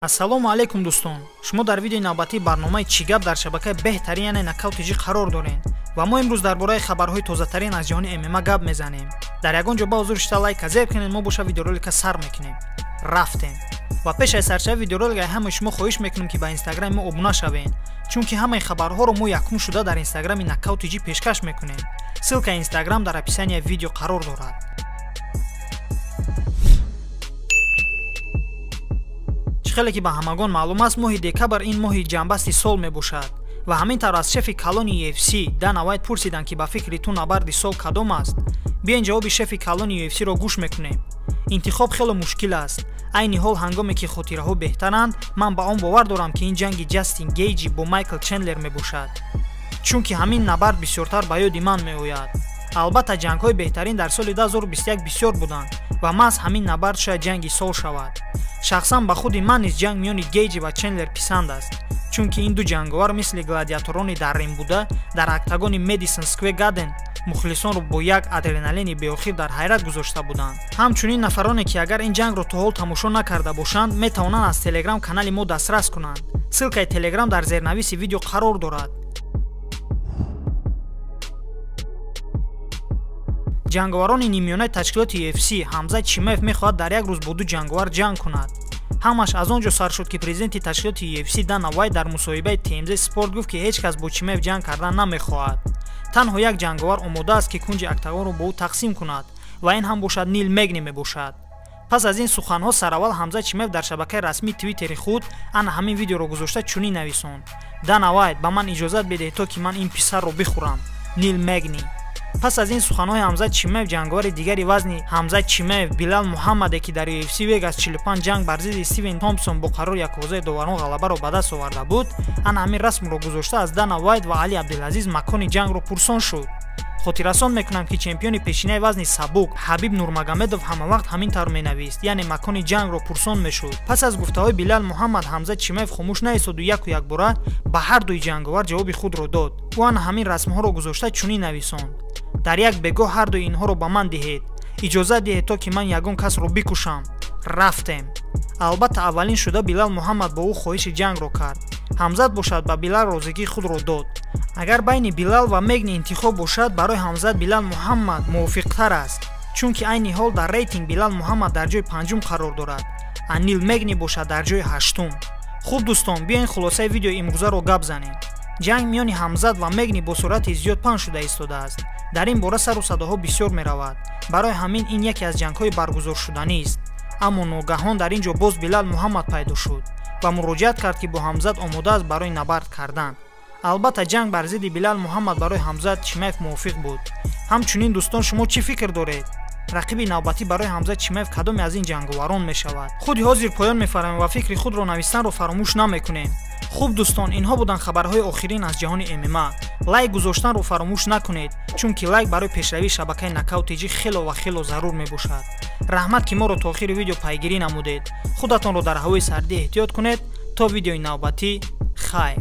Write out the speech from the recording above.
Ассалому алайкум дӯстон. Шумо дар видеои навбатии барномаи «Чӣ гап» дар шабакаи беҳтарин, яъне Нокаут ТЖ қарор дорем ва мо имрӯз дар бораи хабарҳои тозатарин аз ҷаҳони ММА гап мезанем. Дар ягон ҷо ба ҳузур шита лайка зеб кунед, мо боша видеоролика сар мекунем. Рафтем. Ва пеш аз саршави видеоролика ҳамаи шумо хоҳиш мекунем, ки ба инстаграми мо обуна шавед, чунки ҳамаи хабарҳоро мо якум шуда дар инстаграми Нокаут ТЖ пешкаш мекунем. Ссылкаи инстаграм дар описанияи видео қарор дорад. Хеле ки ба ҳамагон маълум аст, моҳи декабр ин моҳи ҷамъбасти сол мебошад ва ҳамин тавр аз шефи калони UFC Дана Вайт пурсиданд, ки ба фикри ту набарди сол кадом аст. Биёин ҷавоби шефи калони UFC-ро гӯш мекунем. Интихоб хеле мушкил аст. Айни ҳол, ҳангоме ки хотираҳо беҳтаранд, ман ба он бовар дорам, ки ин ҷанги Ҷастин Гейҷи бо Майкл Чендлер мебошад, чунки ҳамин набард бисёртар ба ёди ман меояд. Албатта, ҷангҳои беҳтарин дар соли 2021 бисёр буданд ва маҳз ҳамин набард шояд ҷанги сол шавад. Шахсан ба худи ман низ ҷанг миёни Гейҷи ва Чендлер писанд аст, чунки ин ду ҷанговар мисли гладиаторони дар рим буда дар октагони Медисон Сквер Гарден мухлисонро бо як адреналини беохир дар ҳайрат гузошта буданд. Ҳамчунин нафароне, ки агар ин ҷангро то ҳол тамошо накарда бошанд, метавонанд аз телеграм канали мо дастрас кунанд. Ссылкаи телеграм дар зернависи видео қарор дорад. Ҷанговарони нимиёнаи ташкилоти UFC Ҳамзат Чимаев мехоҳад дар як рӯз бо ду ҷанговар ҷанг кунад. Ҳамаш аз он ҷо сар шуд, ки президенти ташкилоти UFC Дана Вайт дар мусоҳибаи TMZ Sport гуфт, ки ҳеҷ кас бо Чимаев ҷанг кардан намехоҳад. Танҳо як ҷанговар омода аст, ки кунҷи октагонро бо ӯ тақсим кунад, ва ин ҳам бошад Нил Мегни мебошад. Пас аз ин суханҳо сараввал Ҳамзат Чимаев дар шабакаи расмии Твиттери худ ана ҳамин видеоро гузошта чунин нависонд: Дана Вайт, ба ман иҷозат бидеҳ, то ки ман ин писарро бихӯрам. Нил Мегни. Пас аз ин суханҳои Ҳамзат Чимаев, ҷанговари дигари вазни Ҳамзат Чимаев Билал Муҳаммаде, ки дар UFC Vegas 45 ҷанг бар зидди Стивен Томпсон бо қарори яквозаи доварон ғалабаро ба даст оварда буд, ана ҳамин расмро гузошта аз Дана Вайт ва Али Абдулазиз макони ҷангро пурсон шуд. Хотиррасон мекунам, ки чемпиони пешинаи вазни сабук Ҳабиб Нурмагомедов ҳамавақт ҳамин тавр менавист, яъне макони ҷангро пурсон мешуд. Пас аз гуфтаҳои Билал Муҳаммад Ҳамзат Чимаев хомӯш наистоду яку якбора ба ҳар дуи ҷанговар ҷавоби худро дод. Ӯ ана ҳамин расмҳоро гузошта чунин нависонд: дар як бегоҳ ҳар дуи инҳоро ба ман диҳед, иҷозат диҳед, то ки ман ягон касро бикушам. Рафтем. Албатта, аввалин шуда Билал Муҳаммад бо ӯ хоҳиши ҷангро кард. Ҳамзат бошад ба Билал розигии худро дод. Агар байни Билал ва Мегни интихоб бошад, барои Ҳамзат Билал Муҳаммад мувофиқтар аст, чунки айни ҳол дар рейтинг Билал Муҳаммад дар ҷои панҷум қарор дорад, а Нил Мегни бошад дар ҷои ҳаштум. Хуб дӯстон, биёин хулосаи видеои имрӯзаро гап занем. Ҷанг миёни Ҳамзат ва Мегни бо суръати зиёд паҳн шуда истодааст. Дар ин бора сару садоҳо бисёр меравад. Барои ҳамин ин яке аз ҷангҳои баргузоршуданист. Аммо ногаҳон дар ин ҷо боз Билал Муҳаммад пайдо шуд ва муроҷиат кард, ки бо Ҳамзат омода аст барои набард кардан. Албатта, ҷанг бар зидди Билал Муҳаммад барои Ҳамзат Чимаев мувофиқ буд. Ҳамчунин дӯстон, шумо чӣ фикр доред? Рақиби навбатӣ барои Ҳамзат Чимаев кадоме аз ин ҷанговарон мешавад? Худи ҳозир поён мефаромем ва фикри худро навистанро фаромӯш намекунем. Хуб дӯстон, инҳо буданд хабарҳои охирин аз ҷаҳони ММА. Лайк гузоштанро фаромӯш накунед, чунки лайк барои пешравии шабакаи Нокаут ТЖ хело ва хело зарур мебошад. Раҳмат, ки моро то охири видео пайгирӣ намудед. Худатонро дар ҳавои сардӣ эҳтиёт кунед. То видеои навбатӣ, хайр.